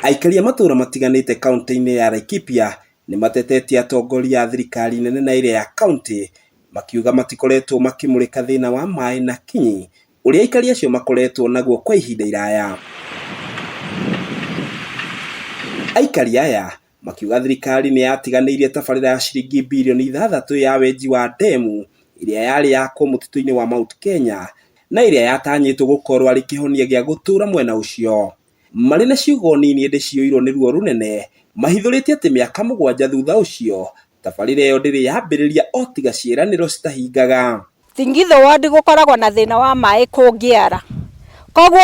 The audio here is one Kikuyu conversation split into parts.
Aikari a matũũra matiganĩte kaunti-inĩ ya Laikipia nĩ matetetie atongoria a thirikari nene na ĩrĩa ya kaunti makiuga matikoretwo makĩmũrĩka thĩna wa maĩ na kinyi ũrĩa aikari acio makoretwo naguo kwa ihinda iraya. Aikari aya makiuga thirikari nĩ yatiganĩirie tabarĩra ya ciringi birioni 6 ya wenji wa ndemu ĩrĩa yarĩ yakwo mũtitũ-inĩ wa Mount Kenya na ĩrĩa yatanyĩtwo gũkorwo arĩ kĩhonia gĩa gũtũũra mwena ũcio. Marĩ na ciugo nini ĩndĩ ciyũirwo nĩ ruo rũnene, mahithũrĩtie atĩ mĩaka 7 thutha ũcio, tabarĩra ĩyo ndĩrĩ yambĩrĩria o tiga ciĩranĩro citahingaga. Thingitho ward gũkoragwo na thĩna wa maĩ kũngĩara. Koguo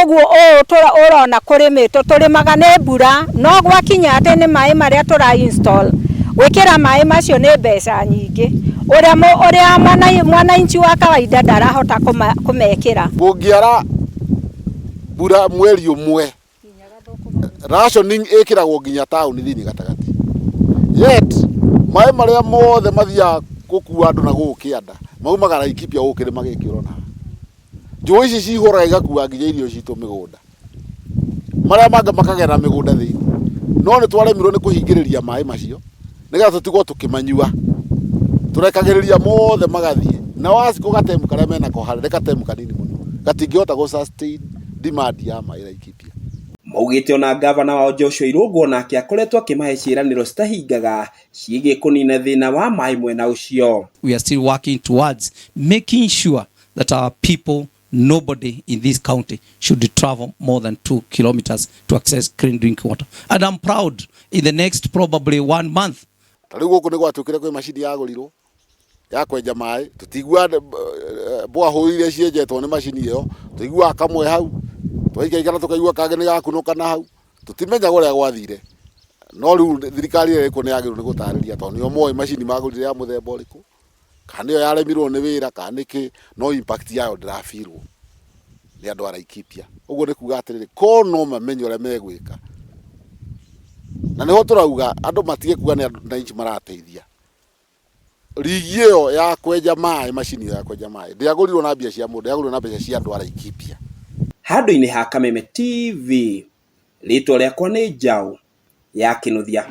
ũguo ũũ ũrona kũrĩmĩtwo tũrĩmaga nĩ mbura, no gwakinya atĩ nĩ maĩ marĩa tũra install, gwĩkĩra maĩ macio nĩ mbeca nyingĩ. Ũrĩa ũrĩa mwananchi wa kawaida ndarahota kũmekĩra. Kũngĩara mbura mweri ũmwe, rationing ĩkĩragwo nginya taũni thĩinĩ gatagatĩ. Yet maĩ marĩa mothe mathiaga gũkua andũ na gũkũ kĩanda maumaga Laikipia gũkũ kĩrĩma gĩkĩ ũrona haha. Njũĩ ici cihũraga igakua nginya irio citũ mĩgũnda. Marĩa mangĩ makagera mĩgũnda thĩinĩ. No nĩ twaremirwo nĩ kũhingĩrĩria maĩ macio nĩgetha tũtigwo tũkĩmanyua. Tũrekagĩrĩria mothe magathiĩ. Na Wasco gatemu karĩa menako harĩa nĩ katemu kanini mũno. Gatingĩhota gũ sustain demand ya maĩ Laikipia. Maugĩte ona ngavana wao Joshua Irũngũ onake akoretwo akĩmahe ciĩranĩro citahingaga ciĩgiĩ kũnina thĩna wa maĩ mwena ũcio. We are still working towards making sure that our people, nobody in this county should travel more than 2 kilometers to access clean drinking water. And I'm proud in the next probably 1 month. Ta rĩu gũkũ nĩ gwatuĩkire kwĩ macini yagũrirwo ya kwenja maĩ, tũtiguaga borehole iria cienjetwo nĩ macini ĩyo, tũiguaga kamwe hau, twaikaikara tũkaigua kangĩ nĩ gakunũka na hau, tũtimenyaga ũrĩa gwathire. No rĩu thirikari ĩrĩa ĩkuo nĩ yagĩrĩirwo nĩ gũtarĩria tondũ nĩo moĩ macini magũrire ya mũthemba ũrĩkũ, kana nĩyo yaremirwo nĩ wĩra kana nĩkĩ, no impact yayo ndĩrabirwo nĩ andũ a Laikipia. Ũguo nĩ kuga atĩrĩrĩ, ko no mamenye ũrĩa megwĩka. Na nĩho tũrauga andũ matige kuga nĩ andũ marateithia. Rigi ĩyo ya kwenja maĩ, macini ĩyo ya kwenja maĩ, ndĩagũrirwo na mbia cia mũndũ, yagũrirwo na mbeca cia andũ a Laikipia. Handũ-inĩ ha Kameme TV, rĩtwa rĩakwa nĩ Njaũ ya Kĩnuthia.